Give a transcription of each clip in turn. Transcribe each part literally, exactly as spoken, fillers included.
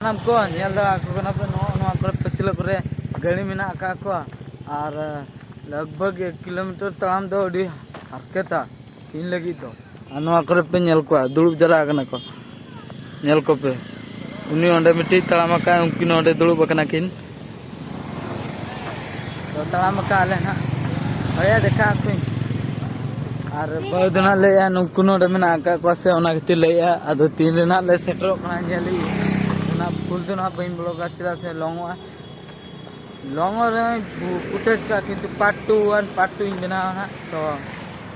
ᱥᱟᱱᱟᱢ ᱠᱚ ᱧᱮᱞ ᱫᱟᱲᱮ ᱟᱠᱚ ᱠᱟᱱᱟ ᱯᱮ, ᱱᱚᱜᱼᱚ ᱱᱚᱣᱟ ᱠᱚᱨᱮ ᱯᱟᱹᱪᱷᱞᱟᱹ ᱠᱚᱨᱮ ᱜᱟᱹᱲᱤ ᱢᱮᱱᱟᱜ ᱟᱠᱟᱫ ᱠᱚᱣᱟ᱾ ᱟᱨ ᱞᱟᱜᱽ ᱵᱷᱟᱜᱽ ᱮᱠ ᱠᱤᱞᱳᱢᱤᱴᱟᱨ ᱛᱟᱲᱟᱢ ᱫᱚ ᱟᱹᱰᱤ ᱦᱟᱨᱠᱮᱛᱟ ᱤᱧ ᱞᱟᱹᱜᱤᱫ ᱫᱚ᱾ ᱟᱨ ᱱᱚᱣᱟ ᱠᱚᱨᱮ ᱯᱮ ᱧᱮᱞ ᱠᱚᱣᱟ, ᱫᱩᱲᱩᱵ ᱡᱟᱣᱨᱟ ᱟᱠᱟᱱᱟ ᱠᱚ᱾ ᱧᱮᱞ ᱠᱚᱯᱮ, ᱩᱱᱤ ᱚᱸᱰᱮ ᱢᱤᱫᱴᱤᱡ ᱛᱟᱲᱟᱢ ᱟᱠᱟᱫ, ᱩᱱᱠᱤᱱ ᱚᱸᱰᱮ ᱫᱩᱲᱩᱵ ᱟᱠᱟᱱᱟ ᱠᱤᱱ᱾ ᱛᱚ, ᱛᱟᱲᱟᱢ ᱟᱠᱟᱫ ᱟᱞᱮ ᱱᱟᱦᱟᱜ, ᱵᱟᱨᱭᱟ ᱫᱮᱠᱷᱟ ᱟᱠᱚᱧ᱾ ᱟᱨ ᱵᱟᱹᱦᱩ ᱫᱚ ᱱᱟᱦᱟᱜ ᱞᱟᱹᱭᱮᱫᱼᱟ, ᱱᱩᱠᱩ ᱱᱚᱰᱮ ᱢᱮᱱᱟᱜ ᱟᱠᱟᱫ ᱠᱚᱣᱟ ᱥᱮ, ᱚᱱᱟ ᱠᱷᱟᱹᱛᱤᱨ ᱞᱟᱹᱭᱮᱫᱼᱟ᱾ ᱟᱫᱚ ᱛᱤᱱ ᱨᱮ ᱱᱟᱦᱟᱜ ᱞᱮ ᱥᱮᱴᱮᱨᱚᱜ ᱠᱟᱱᱟ, ᱧᱮᱞ ᱦᱩᱭᱩᱜᱼᱟ᱾ ᱚᱱᱟ ᱯᱷᱩᱞ ᱫᱚ ᱱᱟᱦᱟᱜ ᱵᱟᱹᱧ ᱵᱞᱚᱜᱟ, ᱪᱮᱫᱟᱜ ᱥᱮ ᱞᱚᱝᱚᱜᱼᱟ᱾ ᱞᱚᱝᱚᱜ ᱨᱮᱦᱚᱸᱧ ᱯᱷᱩᱴᱮᱡᱽ ᱠᱟᱜᱼᱟ, ᱠᱤᱱᱛᱩ ᱯᱟᱨᱴ ᱴᱩ ᱟᱱ ᱯᱟᱨᱴ ᱴᱩᱧ ᱵᱮᱱᱟᱣᱟ ᱱᱟᱦᱟᱜ᱾ ᱛᱚ,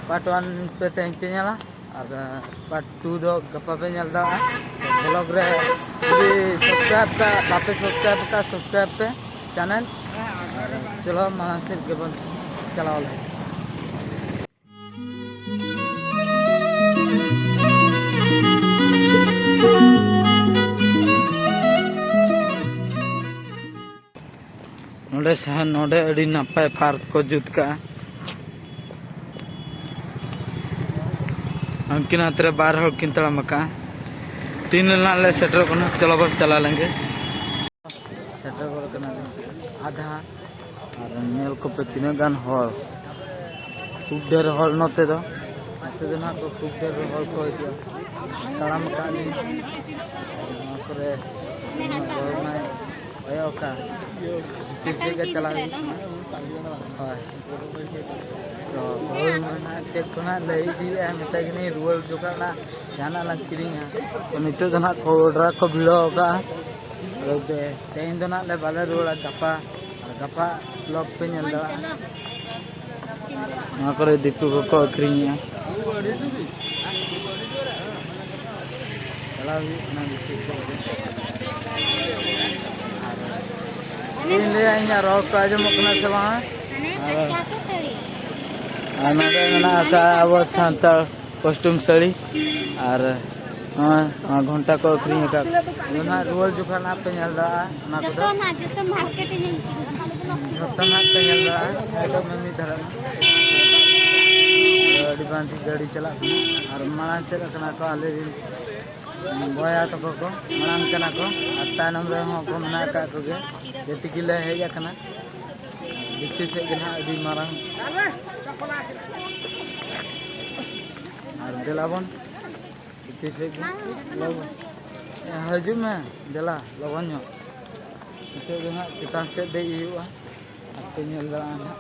ᱯᱟᱨᱴ ᱳᱣᱟᱱ ᱯᱮ ᱛᱮᱦᱮᱧ ᱯᱮ ᱧᱮᱞᱟ᱾ ᱟᱨ ᱯᱟᱨᱴ ᱴᱩ ᱫᱚ ᱜᱟᱯᱟ ᱯᱮ ᱧᱮᱞ ᱫᱟᱲᱮᱭᱟᱜᱼᱟ᱾ ᱵᱞᱚᱜᱽ ᱨᱮ ᱡᱩᱫᱤ ᱥᱟᱵᱥᱠᱨᱟᱭᱤᱵᱽ ᱠᱟᱜ, ᱵᱟᱯᱮ ᱥᱟᱵᱥᱠᱨᱟᱭᱤᱵᱽ ᱠᱟᱜ, ᱥᱟᱵᱥᱠᱨᱟᱭᱤᱵᱽ ᱯᱮ ᱪᱮᱱᱮᱞ᱾ ᱟᱨ ᱪᱚᱞᱚ ᱢᱟᱲᱟᱝ ᱥᱮᱫ ᱜᱮᱵᱚᱱ ᱪᱟᱞᱟᱣ ᱞᱮᱱ᱾ ᱱᱚᱰᱮ ᱥᱟᱦᱟ, ᱱᱚᱰᱮ ᱟᱹᱰᱤ ᱱᱟᱯᱟᱭ ᱯᱟᱨᱠ ᱠᱚ ᱡᱩᱛ ᱠᱟᱜᱼᱟ᱾ ᱩᱱᱠᱤᱱ ᱦᱟᱛ ᱨᱮ ᱵᱟᱨ ᱦᱚᱲ ᱠᱤᱱ ᱛᱟᱲᱟᱢ ᱟᱠᱟᱜᱼᱟ᱾ ᱛᱤᱱ ᱨᱮᱱᱟᱜ ᱞᱮ ᱥᱮᱴᱮᱨᱚᱜ ᱠᱟᱱᱟ, ᱪᱚᱞᱚ ᱵᱚᱱ ᱪᱟᱞᱟᱣ ᱞᱮᱱ ᱜᱮ᱾ ᱥᱮᱴᱮᱨ ᱜᱚᱫ ᱠᱟᱱᱟ ᱟᱫᱷᱟ᱾ ᱟᱨ ᱧᱮᱞ ᱠᱚᱯᱮ ᱛᱤᱱᱟᱹᱜ ᱜᱟᱱ ᱦᱚᱲ, ᱠᱷᱩᱵ ᱰᱷᱮᱨ ᱦᱚᱲ ᱱᱚᱛᱮ ᱫᱚ᱾ ᱱᱚᱛᱮ ᱫᱚ ᱱᱟᱦᱟᱜ ᱠᱚ ᱠᱷᱩᱵ ᱰᱷᱮᱨ ᱦᱚᱲ ᱠᱚ ᱦᱤᱡᱩᱜᱼᱟ᱾ ᱛᱟᱲᱟᱢ ᱟᱠᱟᱫ ᱞᱤᱧ ᱱᱚᱣᱟ ᱠᱚᱨᱮ, ᱩᱱᱟᱹᱜ ᱦᱚᱲ ᱢᱟᱭ ᱠᱚᱭᱚᱜ ᱟᱠᱟᱫ, ᱵᱷᱤᱛᱤᱨ ᱥᱮᱫ ᱜᱮ ᱪᱟᱞᱟᱜ ᱦᱩᱭᱩᱜ ᱠᱟᱱᱟ᱾ ᱦᱳᱭ᱾ ᱛᱚ, ᱦᱳᱭ, ᱢᱟ ᱱᱟᱦᱟᱜ ᱪᱮᱫ ᱠᱚ ᱱᱟᱦᱟᱜ ᱞᱟᱹᱭ ᱤᱫᱤᱭᱮᱫᱼᱟ, ᱢᱮᱛᱟᱭ ᱠᱟᱹᱱᱟᱹᱧ ᱨᱩᱣᱟᱹᱲ ᱡᱚᱠᱷᱚᱱ ᱱᱟᱦᱟᱜ ᱡᱟᱦᱟᱱᱟᱜ ᱞᱟᱝ ᱠᱤᱨᱤᱧᱟ᱾ ᱛᱚ, ᱱᱤᱛᱚᱜ ᱫᱚ ᱱᱟᱦᱟᱜ ᱠᱚᱰᱨᱟ ᱠᱚ ᱵᱷᱤᱲᱟᱹᱣ ᱟᱠᱟᱫᱼᱟ᱾ ᱟᱫᱚ ᱛᱮ-, ᱛᱮᱦᱮᱧ ᱫᱚ ᱱᱟᱦᱟᱜ ᱞᱮ ᱵᱟᱞᱮ ᱨᱩᱣᱟᱹᱲᱟ, ᱜᱟᱯᱟ, ᱟᱨ ᱜᱟᱯᱟ ᱵᱞᱚᱜᱽ ᱯᱮ ᱧᱮᱞ ᱫᱟᱲᱮᱭᱟᱜᱼᱟ᱾ ᱱᱚᱣᱟ ᱠᱚᱨᱮ ᱫᱤᱠᱩ ᱠᱚᱠᱚ ᱟᱹᱠᱷᱨᱤᱧᱮᱜᱼᱟ᱾ ᱪᱟᱞᱟᱣ ᱦᱩᱭᱩᱜ ᱠᱟᱱᱟ ᱵᱤᱥᱠᱩᱴ ᱠᱚ ᱟᱹᱜᱩ᱾ ᱟᱨ ᱪᱮᱫ ᱤᱧ ᱞᱟᱹᱭᱟ, ᱤᱧᱟᱹᱜ ᱨᱚᱲ ᱠᱚ ᱟᱸᱡᱚᱢᱚᱜ ᱠᱟᱱᱟ ᱥᱮ ᱵᱟᱝ? ᱟᱨ, ᱟᱨ ᱱᱚᱰᱮ ᱢᱮᱱᱟᱜ ᱟᱠᱟᱫ ᱟᱵᱚ ᱥᱟᱱᱛᱟᱲ ᱠᱚᱥᱴᱤᱭᱩᱢ ᱥᱟᱹᱲᱤ, ᱟᱨ ᱱᱚᱜᱼᱚᱭ ᱱᱚᱣᱟ ᱜᱷᱚᱱᱴᱟ ᱠᱚ ᱟᱹᱠᱷᱨᱤᱧ ᱟᱠᱟᱫ᱾ ᱟᱫᱚ ᱱᱟᱦᱟᱜ ᱨᱩᱣᱟᱹᱲ ᱡᱚᱠᱷᱚᱱ ᱱᱟᱦᱟᱜ ᱯᱮ ᱧᱮᱞ ᱫᱟᱲᱮᱭᱟᱜᱼᱟ ᱚᱱᱟ ᱠᱚᱫᱚ᱾ ᱡᱚᱛᱚ ᱱᱟᱦᱟᱜ, ᱡᱚᱛᱚ ᱢᱟᱨᱠᱮᱴ ᱤᱧ ᱡᱚᱛᱚ ᱱᱟᱦᱟᱜ ᱯᱮ ᱧᱮᱞ ᱫᱟᱲᱮᱭᱟᱜᱼᱟ᱾ ᱥᱟᱭᱤᱰ ᱢᱮ ᱢᱤᱫ ᱫᱷᱟᱨᱮ ᱢᱟ᱾ ᱟᱫᱚ ᱟᱹᱰᱤ ᱵᱟᱝ ᱴᱷᱤᱠ ᱜᱟᱹᱰᱤ ᱪᱟᱞᱟᱜ ᱠᱟᱱᱟ᱾ ᱟᱨ ᱢᱟᱲᱟᱝ ᱥᱮᱫ ᱟᱠᱟᱱᱟ ᱠᱚ ᱟᱞᱮ ᱨᱮᱱ᱾ ᱵᱚᱭᱦᱟ ᱛᱟᱠᱚ ᱠᱚ ᱢᱟᱲᱟᱝ ᱠᱟᱱᱟ ᱠᱚ, ᱟᱨ ᱛᱟᱭᱱᱚᱢ ᱨᱮᱦᱚᱸ ᱠᱚ ᱢᱮᱱᱟᱜ ᱟᱠᱟᱫ ᱠᱚᱜᱮ᱾ ᱡᱮᱛᱮ ᱜᱮᱞᱮ ᱦᱮᱡ ᱟᱠᱟᱱᱟ᱾ ᱵᱷᱤᱛᱤᱨ ᱥᱮᱫ ᱜᱮ ᱱᱟᱦᱟᱜ ᱟᱹᱰᱤ ᱢᱟᱨᱟᱝ᱾ ᱟᱨ ᱫᱮᱞᱟ ᱵᱚᱱ ᱵᱷᱤᱛᱤᱨ ᱥᱮᱫ ᱜᱮ᱾ ᱞᱚᱜᱚᱱ᱾ ᱦᱮᱸ, ᱦᱤᱡᱩᱜ ᱢᱮ, ᱫᱮᱞᱟ, ᱞᱚᱜᱚᱱ ᱧᱚᱜ᱾ ᱱᱤᱛᱚᱜ ᱫᱚ ᱦᱟᱸᱜ ᱪᱮᱛᱟᱱ ᱥᱮᱫ ᱫᱮᱡ ᱦᱩᱭᱩᱜᱼᱟ᱾ ᱟᱯᱮ ᱧᱮᱞ ᱫᱟᱲᱮᱭᱟᱜᱼᱟ ᱦᱟᱸᱜ᱾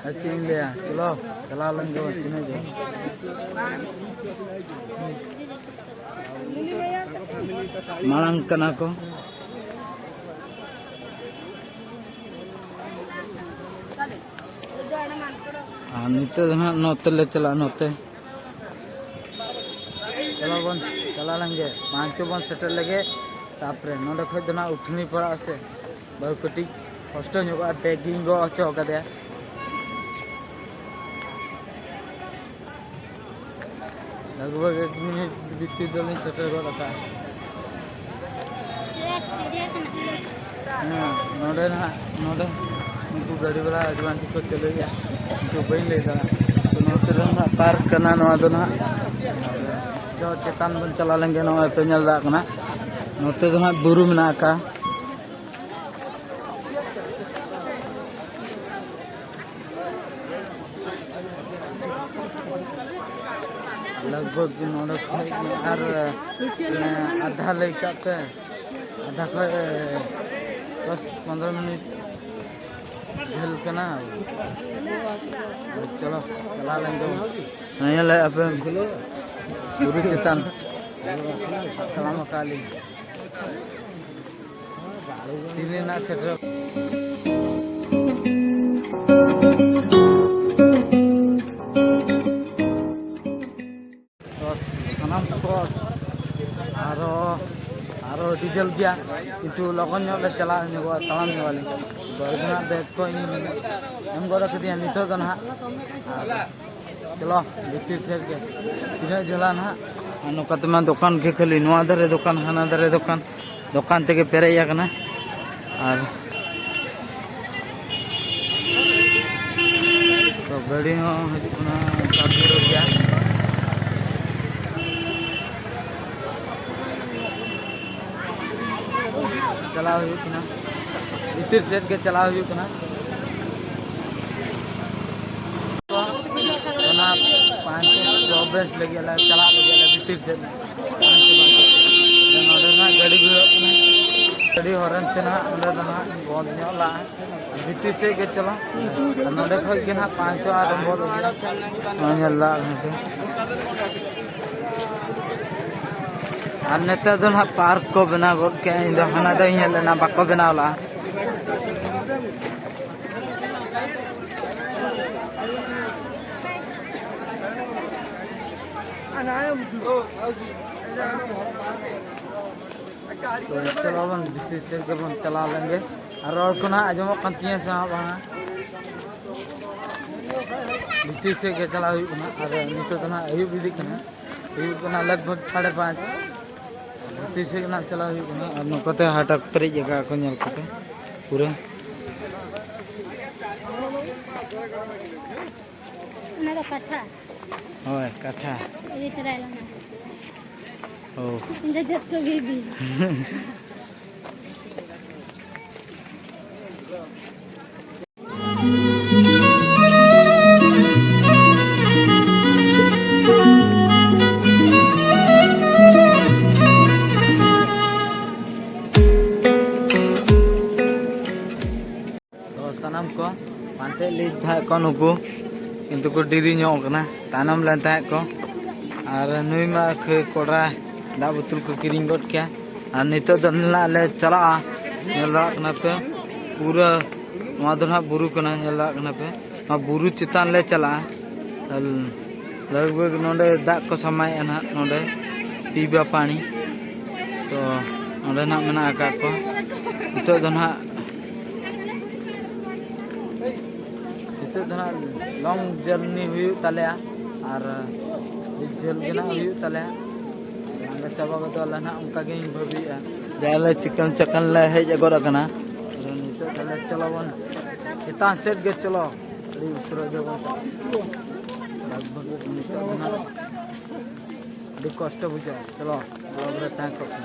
ᱟᱨ ᱪᱮᱫ ᱤᱧ ᱞᱟᱹᱭᱟ, ᱪᱚᱞᱚ, ᱪᱟᱞᱟᱣ ᱞᱮᱱ ᱜᱮ ᱵᱚᱱ ᱛᱤᱱᱟᱹᱜ ᱡᱷᱟᱹᱞ᱾ ᱢᱟᱲᱟᱝ ᱠᱟᱱᱟ ᱠᱚ᱾ ᱟᱨ ᱱᱤᱛᱚᱜ ᱫᱚ ᱦᱟᱸᱜ ᱱᱚᱛᱮ ᱞᱮ ᱪᱟᱞᱟᱜᱼᱟ, ᱱᱚᱛᱮ᱾ ᱪᱚᱞᱚ ᱵᱚᱱ ᱪᱟᱞᱟᱣ ᱞᱮᱱ ᱜᱮ, ᱢᱟᱧᱪᱚ ᱵᱚᱱ ᱥᱮᱴᱮᱨ ᱞᱮᱜᱮ, ᱛᱟᱯᱚᱨᱮ ᱱᱚᱸᱰᱮ ᱠᱷᱚᱡ ᱫᱚ ᱱᱟᱜ ᱩᱴᱷᱱᱤ ᱯᱟᱲᱟᱜᱼᱟ ᱥᱮ, ᱵᱟᱹᱦᱩ ᱠᱟᱹᱴᱤᱡ ᱠᱚᱥᱴᱚ ᱧᱚᱜᱚᱜᱼᱟ, ᱵᱮᱜᱽ ᱜᱤᱧ ᱜᱚᱜ ᱦᱚᱪᱚ ᱠᱟᱫᱮᱭᱟ᱾ ᱞᱟᱜᱽ ᱵᱷᱟᱜᱽ ᱮᱠ ᱢᱤᱱᱤᱴ ᱵᱷᱤᱛᱤᱨ ᱫᱚᱞᱤᱧ ᱥᱮᱴᱮᱨ ᱜᱚᱫ ᱟᱠᱟᱫᱼᱟ᱾ ᱦᱮᱸ, ᱱᱚᱰᱮ ᱱᱟᱦᱟᱜ, ᱱᱚᱰᱮ ᱩᱱᱠᱩ ᱜᱟᱹᱰᱤ ᱵᱟᱞᱟ ᱟᱹᱰᱤ ᱟᱸᱴ ᱠᱚ ᱪᱟᱹᱞᱩᱭᱮᱫᱼᱟ, ᱩᱱᱠᱩ ᱵᱟᱹᱧ ᱞᱟᱹᱭ ᱫᱟᱲᱮᱭᱟᱜᱼᱟ᱾ ᱛᱚ, ᱱᱚᱛᱮ ᱫᱚ ᱱᱟᱦᱟᱜ ᱯᱟᱨᱠ ᱠᱟᱱᱟ ᱱᱚᱣᱟ ᱫᱚ ᱱᱟᱦᱟᱜ᱾ ᱪᱚ, ᱪᱮᱛᱟᱱ ᱵᱚᱱ ᱪᱟᱞᱟᱣ ᱞᱮᱱ ᱜᱮ, ᱱᱚᱜᱼᱚᱭ ᱯᱮ ᱧᱮᱞ ᱫᱟᱲᱮᱭᱟᱜ ᱠᱟᱱᱟ, ᱱᱚᱛᱮ ᱫᱚ ᱱᱟᱦᱟᱜ ᱵᱩᱨᱩ ᱢᱮᱱᱟᱜ ᱟᱠᱟᱫᱼᱟ᱾ ᱞᱟᱜᱽ ᱵᱷᱟᱜᱽ ᱱᱚᱰᱮ ᱠᱷᱚᱡ ᱟᱨ, ᱢᱟᱱᱮ, ᱟᱫᱷᱟ ᱞᱟᱹᱭ ᱠᱟᱜ ᱯᱮ, ᱟᱫᱷᱟ ᱠᱷᱚᱡ ᱫᱚᱥ ᱯᱚᱱᱨᱚ ᱢᱤᱱᱤᱴ ᱡᱷᱟᱹᱞ ᱠᱟᱱᱟ᱾ ᱪᱚᱞᱚ, ᱪᱟᱞᱟᱣ ᱞᱮᱱ ᱜᱮ᱾ ᱧᱮᱞᱮᱫ ᱟᱯᱮ ᱵᱩᱨᱩ ᱪᱮᱛᱟᱱ ᱛᱟᱲᱟᱢ ᱟᱠᱟᱫ ᱞᱤᱧ᱾ ᱛᱤᱱ ᱨᱮᱱᱟᱜ ᱥᱮᱴᱮᱨ᱾ ᱛᱚ, ᱥᱟᱱᱟᱢ ᱠᱚ ᱟᱨᱚ, ᱟᱨᱚ ᱟᱹᱰᱤ ᱡᱷᱟᱹᱞ ᱜᱮᱭᱟ, ᱠᱤᱱᱛᱩ ᱞᱚᱜᱚᱱ ᱧᱚᱜ ᱞᱮ ᱪᱟᱞᱟᱣ ᱧᱚᱜᱚᱜᱼᱟ, ᱛᱟᱲᱟᱢ ᱧᱚᱜ ᱟᱞᱮ᱾ ᱛᱚ, ᱤᱧ ᱦᱟᱸᱜ ᱵᱮᱜᱽ ᱠᱚ ᱤᱧ ᱮᱢ ᱜᱚᱫ ᱠᱟᱫᱮᱭᱟ ᱱᱤᱛᱚᱜ ᱫᱚ ᱱᱟᱦᱟᱜ᱾ ᱟᱨ ᱪᱚᱞᱚ, ᱵᱷᱤᱛᱤᱨ ᱥᱮᱫ ᱜᱮ ᱛᱤᱱᱟᱹᱜ ᱡᱷᱟᱹᱞᱟ ᱱᱟᱦᱟᱜ᱾ ᱟᱨ ᱱᱚᱝᱠᱟ ᱛᱮᱢᱟ ᱫᱚᱠᱟᱱ ᱜᱮ ᱠᱷᱟᱹᱞᱤ, ᱱᱚᱣᱟ ᱫᱷᱟᱨᱮ ᱫᱚᱠᱟᱱ, ᱦᱟᱱᱟ ᱫᱷᱟᱨᱮ ᱫᱚᱠᱟᱱ, ᱫᱚᱠᱟᱱ ᱛᱮᱜᱮ ᱯᱮᱨᱮᱡ ᱟᱠᱟᱱᱟ᱾ ᱟᱨ ᱛᱚ, ᱜᱟᱹᱰᱤ ᱦᱚᱸ ᱦᱤᱡᱩᱜ ᱠᱟᱱᱟ, ᱚᱱᱠᱟ ᱵᱷᱤᱲᱚᱜ ᱜᱮᱭᱟ᱾ ᱪᱟᱞᱟᱣ ᱦᱩᱭᱩᱜ ᱠᱟᱱᱟ, ᱵᱷᱤᱛᱤᱨ ᱥᱮᱫ ᱜᱮ ᱪᱟᱞᱟᱣ ᱦᱩᱭᱩᱜ ᱠᱟᱱᱟ᱾ ᱚᱱᱟ ᱯᱟᱸᱪ ᱪᱷᱚ ᱵᱮᱪ ᱞᱟᱹᱜᱤᱫ ᱞᱮ ᱪᱟᱞᱟᱜ ᱞᱟᱹᱜᱤᱫ ᱞᱮ ᱵᱷᱤᱛᱤᱨ ᱥᱮᱫ᱾ ᱱᱚᱰᱮ ᱱᱟᱜ ᱜᱟᱹᱰᱤ ᱵᱷᱤᱲᱚᱜ ᱠᱟᱱᱟ, ᱜᱟᱹᱰᱤ ᱦᱚᱨᱮᱱ ᱛᱮ ᱱᱟᱜ ᱚᱸᱰᱮ ᱫᱚ ᱱᱟᱜ ᱵᱚᱱᱫ ᱧᱚᱜ ᱞᱟᱜᱼᱟ᱾ ᱵᱷᱤᱛᱤᱨ ᱥᱮᱫ ᱜᱮ ᱪᱟᱞᱟᱜ, ᱟᱨ ᱱᱚᱰᱮ ᱠᱷᱚᱡ ᱜᱮ ᱱᱟᱜ ᱯᱟᱸᱪ ᱪᱷᱚ ᱟᱨᱚᱢᱵᱚ ᱫᱚ ᱱᱚᱣᱟ ᱧᱮᱞ ᱞᱟᱜᱼᱟ ᱦᱮᱸ ᱥᱮ᱾ ᱟᱨ ᱱᱮᱛᱟᱨ ᱫᱚ ᱱᱟᱦᱟᱜ ᱯᱟᱨᱠ ᱠᱚ ᱵᱮᱱᱟᱣ ᱜᱚᱫ ᱠᱮᱜᱼᱟ᱾ ᱤᱧ ᱫᱚ ᱦᱟᱱᱟ ᱫᱚᱧ ᱧᱮᱞ ᱞᱮᱱᱟ, ᱵᱟᱠᱚ ᱵᱮᱱᱟᱣ ᱞᱟᱜᱼᱟ᱾ ᱛᱚ, ᱪᱚᱞᱚ ᱵᱚᱱ ᱵᱷᱤᱛᱤᱨ ᱥᱮᱫ ᱜᱮᱵᱚᱱ ᱪᱟᱞᱟᱣ ᱞᱮᱱ ᱜᱮ᱾ ᱟᱨ ᱨᱚᱲ ᱠᱚ ᱱᱟᱦᱟᱜ ᱟᱸᱡᱚᱢᱚᱜ ᱠᱟᱱ ᱛᱤᱧᱟᱹ ᱥᱮ ᱦᱟᱸᱜ ᱵᱟᱝᱟ? ᱵᱷᱤᱛᱤᱨ ᱥᱮᱫ ᱜᱮ ᱪᱟᱞᱟᱣ ᱦᱩᱭᱩᱜ ᱠᱟᱱᱟ᱾ ᱟᱨ ᱱᱤᱛᱚᱜ ᱫᱚ ᱱᱟᱦᱟᱜ ᱟᱹᱭᱩᱵ ᱤᱫᱤᱜ ᱠᱟᱱᱟ, ᱦᱩᱭᱩᱜ ᱠᱟᱱᱟ ᱞᱟᱜᱽ ᱵᱷᱟᱜᱽ ᱥᱟᱲᱮ ᱯᱟᱸᱪ᱾ ᱵᱷᱤᱛᱤᱨ ᱥᱮᱫ ᱜᱮ ᱱᱟᱦᱟᱜ ᱪᱟᱞᱟᱣ ᱦᱩᱭᱩᱜ ᱠᱟᱱᱟ᱾ ᱟᱨ ᱱᱚᱝᱠᱟᱛᱮ ᱦᱟᱴᱟᱜ ᱯᱮᱨᱮᱡ ᱡᱟᱭᱜᱟ ᱠᱚ ᱧᱮᱞ ᱠᱚᱯᱮ ᱯᱩᱨᱟᱹ᱾ ᱚᱱᱟ ᱫᱚ ᱠᱟᱴᱷᱟ᱾ ᱦᱳᱭ, ᱠᱟᱴᱷᱟ᱾ ᱤᱫᱤ ᱛᱚᱨᱟᱭ ᱞᱟᱝᱟ᱾ ᱚ᱾ ᱤᱧ ᱫᱚ ᱡᱚᱛᱚ ᱜᱮ ᱤᱫᱤ᱾ ᱛᱚ ᱥᱟᱱᱟᱢ ᱠᱚ ᱯᱟᱱᱛᱮ ᱞᱮᱫ ᱛᱟᱦᱮᱸᱫ ᱠᱚ ᱱᱩᱠᱩ, ᱠᱤᱱᱛᱩ ᱠᱚ ᱰᱮᱨᱤ ᱧᱚᱜ ᱠᱟᱱᱟ, ᱛᱟᱭᱱᱚᱢ ᱞᱮᱱ ᱛᱟᱦᱮᱸᱫ ᱠᱚ᱾ ᱟᱨ ᱱᱩᱭ ᱢᱟ ᱠᱷᱟᱹᱭ ᱠᱚᱲᱟ ᱫᱟᱜ ᱵᱳᱛᱚᱞ ᱠᱚ ᱠᱤᱨᱤᱧ ᱜᱚᱫ ᱠᱮᱭᱟ᱾ ᱟᱨ ᱱᱤᱛᱚᱜ ᱫᱚ ᱱᱟᱦᱟᱜ ᱞᱮ ᱪᱟᱞᱟᱜᱼᱟ, ᱧᱮᱞ ᱫᱟᱲᱮᱭᱟᱜ ᱠᱟᱱᱟ ᱯᱮ ᱯᱩᱨᱟᱹ ᱱᱚᱣᱟ ᱫᱚ ᱱᱟᱦᱟᱜ ᱵᱩᱨᱩ ᱠᱟᱱᱟ, ᱧᱮᱞ ᱫᱟᱲᱮᱭᱟᱜ ᱠᱟᱱᱟ ᱯᱮ᱾ ᱱᱚᱣᱟ ᱵᱩᱨᱩ ᱪᱮᱛᱟᱱ ᱞᱮ ᱪᱟᱞᱟᱜᱼᱟ᱾ ᱞᱟᱜᱽ ᱵᱷᱟᱜᱽ ᱱᱚᱰᱮ ᱫᱟᱜ ᱠᱚ ᱥᱟᱢᱟᱭᱮᱫᱼᱟ ᱱᱟᱦᱟᱜ, ᱱᱚᱰᱮ ᱯᱤᱵᱟ ᱯᱟᱱᱤ᱾ ᱛᱚ ᱱᱚᱰᱮ ᱱᱟᱦᱟᱜ ᱢᱮᱱᱟᱜ ᱟᱠᱟᱫ ᱠᱚᱣᱟ᱾ ᱱᱤᱛᱚᱜ ᱫᱚ ᱱᱟᱦᱟᱜ, ᱱᱤᱛᱚᱜ ᱫᱚ ᱱᱟᱦᱟᱜ ᱞᱚᱝ ᱡᱟᱨᱱᱤ ᱦᱩᱭᱩᱜ ᱛᱟᱞᱮᱭᱟ, ᱟᱨ ᱟᱹᱰᱤ ᱡᱷᱟᱹᱞ ᱜᱮ ᱱᱟᱦᱟᱜ ᱦᱩᱭᱩᱜ ᱛᱟᱞᱮᱭᱟ᱾ ᱞᱟᱸᱜᱟ ᱪᱟᱵᱟ ᱜᱚᱫᱚᱜ ᱟᱞᱮ ᱱᱟᱦᱟᱜ, ᱚᱱᱠᱟ ᱜᱤᱧ ᱵᱷᱟᱹᱵᱤᱭᱮᱫᱼᱟ᱾ ᱡᱟᱦᱟᱸ ᱞᱮ ᱪᱤᱠᱚᱱ ᱪᱟᱠᱚᱱ ᱞᱮ ᱦᱮᱡ ᱜᱚᱫ ᱟᱠᱟᱱᱟ᱾ ᱟᱫᱚ ᱱᱤᱛᱚᱜ ᱛᱟᱦᱞᱮ ᱪᱚᱞᱚ ᱵᱚᱱ ᱪᱮᱛᱟᱱ ᱥᱮᱫ ᱜᱮ ᱪᱚᱞᱚ᱾ ᱟᱹᱰᱤ ᱩᱥᱟᱹᱨᱟ ᱜᱮ ᱵᱚᱱ ᱪᱟᱞᱟᱜᱼᱟ᱾ ᱞᱟᱜᱽ ᱵᱷᱟᱜᱽ ᱱᱤᱛᱚᱜ ᱫᱚ ᱱᱟᱦᱟᱜ ᱟᱹᱰᱤ ᱠᱚᱥᱴᱚ ᱵᱩᱡᱷᱟᱹᱜᱼᱟ᱾ ᱪᱚᱞᱚ, ᱵᱞᱚᱜ ᱨᱮ ᱛᱟᱦᱮᱸ ᱠᱚᱜ ᱯᱮ᱾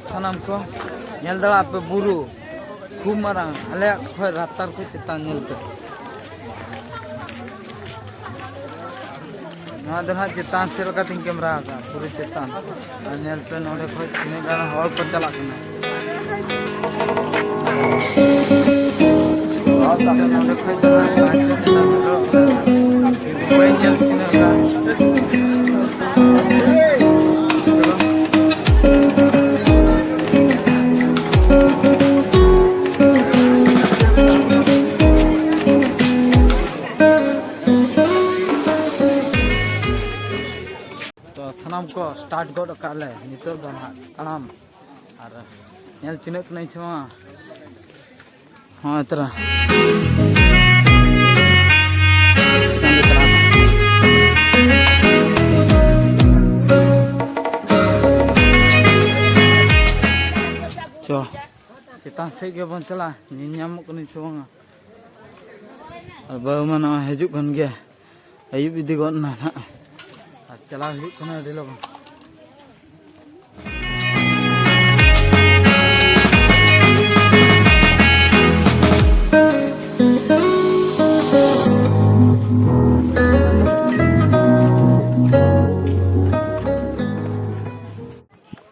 ᱥᱟᱱᱟᱢ ᱠᱚ ᱧᱮᱞ ᱫᱟᱲᱮᱭᱟᱜ ᱯᱮ, ᱵᱩᱨᱩ ᱠᱷᱩᱵ ᱢᱟᱨᱟᱝ, ᱟᱞᱮᱭᱟᱜ ᱠᱷᱚᱡ ᱨᱟᱯᱛᱟᱨ ᱠᱷᱚᱡ ᱪᱮᱛᱟᱱ ᱧᱮᱞ ᱯᱮ᱾ ᱱᱚᱣᱟ ᱫᱚ ᱱᱟᱦᱟᱜ ᱪᱮᱛᱟᱱ ᱥᱮᱫ ᱞᱮᱠᱟᱛᱤᱧ ᱠᱮᱢᱨᱟ ᱟᱠᱟᱫᱼᱟ, ᱯᱩᱨᱟᱹ ᱪᱮᱛᱟᱱ᱾ ᱟᱨ ᱧᱮᱞ ᱯᱮ, ᱱᱚᱰᱮ ᱠᱷᱚᱡ ᱛᱤᱱᱟᱹᱜ ᱜᱟᱱ ᱦᱚᱲ ᱠᱚ ᱪᱟᱞᱟᱜ ᱠᱟᱱᱟ᱾ ᱱᱚᱰᱮ ᱠᱷᱚᱡ ᱫᱚ ᱱᱟᱦᱟᱜ ᱥᱟᱦᱟᱡᱽᱡᱚ ᱥᱮᱴᱮᱨ ᱥᱮᱴᱮᱨᱚᱜ ᱠᱟᱱᱟ᱾ ᱵᱟᱹᱧ ᱧᱮᱞ ᱛᱤᱱᱟᱹᱜ ᱜᱟᱱ᱾ ᱛᱚ, ᱥᱟᱱᱟᱢ ᱠᱚ start ᱜᱚᱫ ᱟᱠᱟᱫ ᱞᱮ ᱱᱤᱛᱚᱜ ᱫᱚ ᱱᱟᱦᱟᱜ ᱛᱟᱲᱟᱢ᱾ ᱟᱨ ᱧᱮᱞ ᱪᱤᱱᱦᱟᱹᱜ ᱠᱟᱹᱱᱟᱹᱧ ᱥᱮ ᱵᱟᱝ? ᱦᱚᱸ, ᱛᱚᱨᱟ᱾ ᱪᱚ, ᱪᱮᱛᱟᱱ ᱥᱮᱫ ᱜᱮᱵᱚᱱ ᱪᱟᱞᱟᱜᱼᱟ, ᱧᱮᱞ ᱧᱟᱢᱚᱜ ᱠᱟᱹᱱᱟᱹᱧ ᱥᱮ ᱵᱟᱝᱟ? ᱟᱨ ᱵᱟᱹᱦᱩ ᱢᱟ ᱱᱚᱜᱼᱚᱭ ᱦᱤᱡᱩᱜ ᱠᱟᱱ ᱜᱮᱭᱟ᱾ ᱟᱹᱭᱩᱵ ᱤᱫᱤ ᱜᱚᱫ ᱮᱱᱟ ᱱᱟᱦᱟᱜ, ᱟᱨ ᱪᱟᱞᱟᱣ ᱦᱩᱭᱩᱜ ᱠᱟᱱᱟ ᱟᱹᱰᱤ ᱞᱚᱜᱚᱱ᱾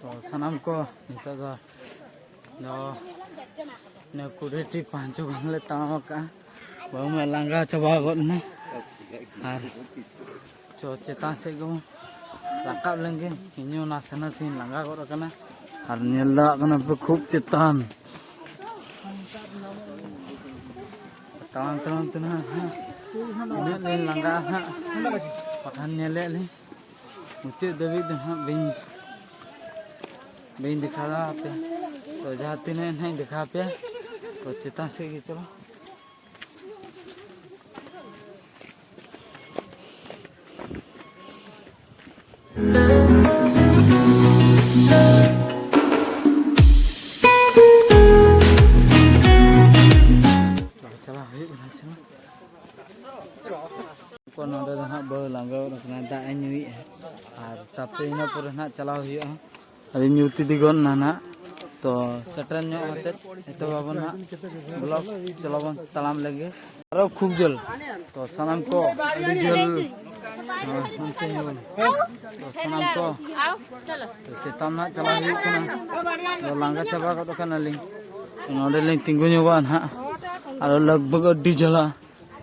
ᱛᱚ, ᱥᱟᱱᱟᱢ ᱠᱚ ᱱᱤᱛᱚᱜ ᱫᱚ ᱫᱚ ᱤᱱᱟᱹ ᱠᱩᱲᱤ ᱴᱤ ᱯᱟᱸᱪ ᱜᱟᱱ ᱞᱮ ᱛᱟᱲᱟᱢ ᱟᱠᱟᱫᱼᱟ᱾ ᱵᱟᱹᱦᱩ ᱢᱟ ᱞᱟᱸᱜᱟ ᱪᱟᱵᱟ ᱜᱚᱫ ᱮᱱᱟ᱾ ᱟᱨ ᱪᱚ ᱪᱮᱛᱟᱱ ᱥᱮᱫ ᱜᱮᱵᱚᱱ ᱨᱟᱠᱟᱵ ᱞᱮᱱᱜᱮ, ᱤᱧ ᱦᱚᱸ ᱱᱟᱥᱮ ᱱᱟᱥᱮᱧ ᱞᱟᱸᱜᱟ ᱜᱚᱫ ᱟᱠᱟᱱᱟ᱾ ᱟᱨ ᱧᱮᱞ ᱫᱟᱲᱮᱭᱟᱜ ᱠᱟᱱᱟ ᱯᱮ ᱠᱷᱩᱵ ᱪᱮᱛᱟᱱ᱾ ᱛᱟᱲᱟᱢ ᱛᱟᱲᱟᱢ ᱛᱮ ᱱᱟᱦᱟᱜ ᱦᱟᱸᱜ ᱩᱱᱟᱹᱜ ᱞᱤᱧ ᱞᱟᱸᱜᱟᱜᱼᱟ ᱦᱟᱸᱜ, ᱵᱟᱠᱷᱟᱱ ᱧᱮᱞᱮᱫ ᱞᱤᱧ ᱢᱩᱪᱟᱹᱫ ᱫᱷᱟᱹᱵᱤᱡ ᱫᱚ ᱦᱟᱸᱜ ᱵᱟᱹᱧ, ᱵᱟᱹᱧ ᱫᱮᱠᱷᱟᱣ ᱫᱟᱲᱮ ᱟᱯᱮᱭᱟ᱾ ᱛᱚ ᱡᱟᱦᱟᱸ ᱛᱤᱱᱟᱹᱜ ᱱᱟᱦᱟᱜ ᱤᱧ ᱫᱮᱠᱷᱟᱣ ᱟᱯᱮᱭᱟ, ᱛᱚ ᱪᱮᱛᱟᱱ ᱥᱮᱫ ᱜᱮ ᱪᱚᱞᱚ᱾ ᱪᱟᱞᱟᱣ ᱦᱩᱭᱩᱜ ᱠᱟᱱᱟ, ᱪᱚᱞᱚ᱾ ᱠᱚ ᱱᱚᱰᱮ ᱫᱚ ᱦᱟᱸᱜ ᱵᱟᱹᱦᱩ ᱞᱟᱸᱜᱟ ᱜᱚᱫ ᱟᱠᱟᱱᱟ, ᱫᱟᱜ ᱮ ᱧᱩᱭᱮᱫᱼᱟ᱾ ᱟᱨ ᱛᱟᱯᱚᱨᱮ ᱤᱱᱟᱹ ᱯᱚᱨᱮ ᱦᱟᱸᱜ ᱪᱟᱞᱟᱣ ᱦᱩᱭᱩᱜᱼᱟ᱾ ᱟᱹᱰᱤ ᱧᱩᱛ ᱤᱫᱤ ᱜᱚᱫ ᱮᱱᱟ ᱱᱟᱦᱟᱜ᱾ ᱛᱚ ᱥᱮᱴᱮᱨ ᱧᱚᱜ ᱠᱟᱛᱮᱫ ᱮᱛᱚᱦᱚᱵ ᱟᱵᱚᱱ ᱦᱟᱸᱜ vlog᱾ ᱪᱚᱞᱚ ᱵᱚᱱ ᱛᱟᱲᱟᱢ ᱞᱮᱜᱮ᱾ ᱟᱨᱚ ᱠᱷᱩᱵ ᱡᱷᱟᱹᱞ᱾ ᱛᱚ ᱥᱟᱱᱟᱢ ᱠᱚ ᱟᱹᱰᱤ ᱡᱷᱟᱹᱞ, ᱦᱮᱸ, ᱚᱱᱛᱮ ᱧᱮᱞ ᱵᱚᱱ᱾ ᱛᱚ ᱥᱟᱱᱟᱢ ᱠᱚ, ᱛᱚ ᱪᱮᱛᱟᱱ ᱱᱟᱦᱟᱜ ᱪᱟᱞᱟᱣ ᱦᱩᱭᱩᱜ ᱠᱟᱱᱟ᱾ ᱛᱚ ᱞᱟᱸᱜᱟ ᱪᱟᱵᱟ ᱜᱚᱫ ᱟᱠᱟᱱᱟᱞᱤᱧ᱾ ᱛᱚ ᱱᱚᱰᱮ ᱞᱤᱧ ᱛᱤᱸᱜᱩ ᱧᱚᱜᱚᱜᱼᱟ ᱱᱟᱦᱟᱜ᱾ ᱟᱨᱚ ᱞᱟᱜᱽ ᱵᱷᱟᱜᱽ ᱟᱹᱰᱤ ᱡᱷᱟᱹᱞᱟ᱾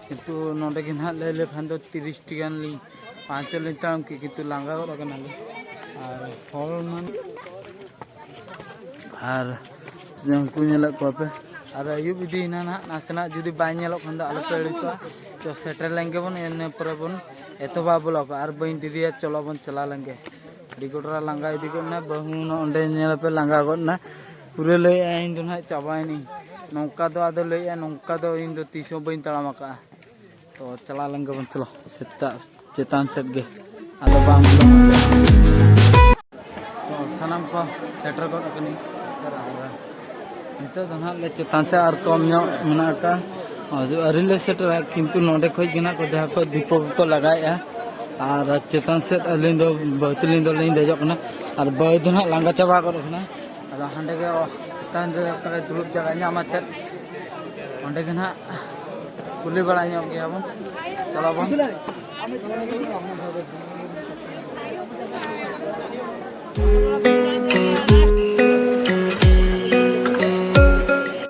ᱠᱤᱱᱛᱩ ᱱᱚᱰᱮ ᱜᱮ ᱱᱟᱦᱟᱜ ᱞᱟᱹᱭ ᱞᱮᱠᱷᱟᱱ ᱫᱚ ᱛᱤᱨᱤᱥ ᱴᱤ ᱜᱟᱱ ᱞᱤᱧ ᱯᱟᱸᱪ ᱞᱤᱧ ᱛᱟᱲᱟᱢ ᱠᱮᱫ, ᱠᱤᱱᱛᱩ ᱞᱟᱸᱜᱟ ᱜᱚᱫ ᱟᱠᱟᱱᱟᱞᱤᱧ᱾ ᱟᱨ ᱦᱚᱲ ᱢᱟ, ᱟᱨ ᱩᱱᱠᱩ ᱧᱮᱞᱮᱫ ᱠᱚᱣᱟ ᱯᱮ᱾ ᱟᱨ ᱟᱹᱭᱩᱵ ᱤᱫᱤᱭᱮᱱᱟ ᱱᱟᱦᱟᱜ, ᱱᱟᱥᱮᱱᱟᱜ ᱡᱩᱫᱤ ᱵᱟᱭ ᱧᱮᱞᱚᱜ ᱠᱷᱟᱱ ᱫᱚ ᱟᱞᱚ ᱯᱮ ᱟᱹᱲᱤᱥᱚᱜᱼᱟ᱾ ᱛᱚ ᱥᱮᱴᱮᱨ ᱞᱮᱱ ᱜᱮᱵᱚᱱ, ᱤᱱᱟᱹ ᱯᱚᱨᱮ ᱵᱚᱱ ᱮᱛᱚᱦᱚᱵᱟ vlog᱾ ᱟᱨ ᱵᱟᱹᱧ ᱰᱮᱨᱤᱭᱟ, ᱪᱚᱞᱚ ᱵᱚᱱ ᱪᱟᱞᱟᱣ ᱞᱮᱱ ᱜᱮ᱾ ᱟᱹᱰᱤ ᱜᱚᱴᱨᱟ ᱞᱟᱸᱜᱟ ᱤᱫᱤ ᱜᱚᱫ ᱮᱱᱟ, ᱵᱟᱹᱦᱩ ᱦᱚᱸ ᱚᱸᱰᱮ ᱧᱮᱞ ᱯᱮ ᱞᱟᱸᱜᱟ ᱜᱚᱫ ᱮᱱᱟ᱾ ᱯᱩᱨᱟᱹ ᱞᱟᱹᱭᱮᱫᱼᱟ ᱤᱧ ᱫᱚ ᱱᱟᱦᱟᱜ ᱪᱟᱵᱟᱭᱮᱱᱟᱹᱧ᱾ ᱱᱚᱝᱠᱟ ᱫᱚ ᱟᱫᱚ ᱞᱟᱹᱭᱮᱫᱼᱟ, ᱱᱚᱝᱠᱟ ᱫᱚ ᱤᱧ ᱫᱚ ᱛᱤᱥ ᱦᱚᱸ ᱵᱟᱹᱧ ᱛᱟᱲᱟᱢ ᱟᱠᱟᱫᱼᱟ᱾ ᱛᱚ ᱪᱟᱞᱟᱣ ᱞᱮᱱ ᱜᱮᱵᱚᱱ, ᱪᱚᱞᱚ ᱥᱮᱛᱟᱜ ᱪᱮᱛᱟᱱ ᱥᱮᱫ ᱜᱮ, ᱟᱫᱚ ᱵᱟᱝ ᱵᱚᱞᱚ᱾ ᱛᱚ ᱥᱟᱱᱟᱢ ᱠᱚ ᱥᱮᱴᱮᱨ ᱜᱚᱫ ᱟᱠᱟᱱᱟᱹᱧ᱾ ᱟᱨ ᱱᱤᱛᱚᱜ ᱫᱚ ᱱᱟᱦᱟᱜ ᱞᱮ ᱪᱮᱛᱟᱱ ᱥᱮᱫ ᱟᱨ ᱠᱚᱢ ᱧᱚᱜ ᱢᱮᱱᱟᱜ ᱟᱠᱟᱫᱼᱟ᱾ ᱟᱹᱣᱨᱤ ᱞᱮ ᱥᱮᱴᱮᱨᱟ, ᱠᱤᱱᱛᱩ ᱱᱚᱰᱮ ᱠᱷᱚᱡ ᱜᱮ ᱱᱟᱦᱟᱜ ᱠᱚ ᱡᱟᱦᱟᱸ ᱠᱚ ᱫᱤᱯᱚ ᱠᱚᱠᱚ ᱞᱟᱜᱟᱭᱮᱫᱼᱟ᱾ ᱟᱨ ᱪᱮᱛᱟᱱ ᱥᱮᱫ ᱟᱹᱞᱤᱧ ᱫᱚ ᱵᱟᱹᱦᱩ ᱛᱟᱹᱞᱤᱧ ᱫᱚᱞᱤᱧ ᱫᱮᱡᱚᱜ ᱠᱟᱱᱟ᱾ ᱟᱨ ᱵᱟᱹᱦᱩ ᱫᱚ ᱱᱟᱦᱟᱜ ᱞᱟᱸᱜᱟ ᱪᱟᱵᱟ ᱜᱚᱫ ᱟᱠᱟᱱᱟ᱾ ᱟᱫᱚ ᱦᱟᱸᱰᱮ ᱜᱮ, ᱚ, ᱪᱮᱛᱟᱱ ᱨᱮ ᱚᱠᱟᱨᱮ ᱫᱩᱲᱩᱵ ᱡᱟᱭᱜᱟ ᱧᱟᱢᱟ ᱪᱮᱫ, ᱚᱸᱰᱮ ᱜᱮ ᱱᱟᱦᱟᱜ ᱠᱩᱞᱤ ᱵᱟᱲᱟ ᱧᱚᱜ ᱜᱮᱭᱟ ᱵᱚᱱ᱾ ᱪᱟᱞᱟᱣ ᱵᱚᱱ᱾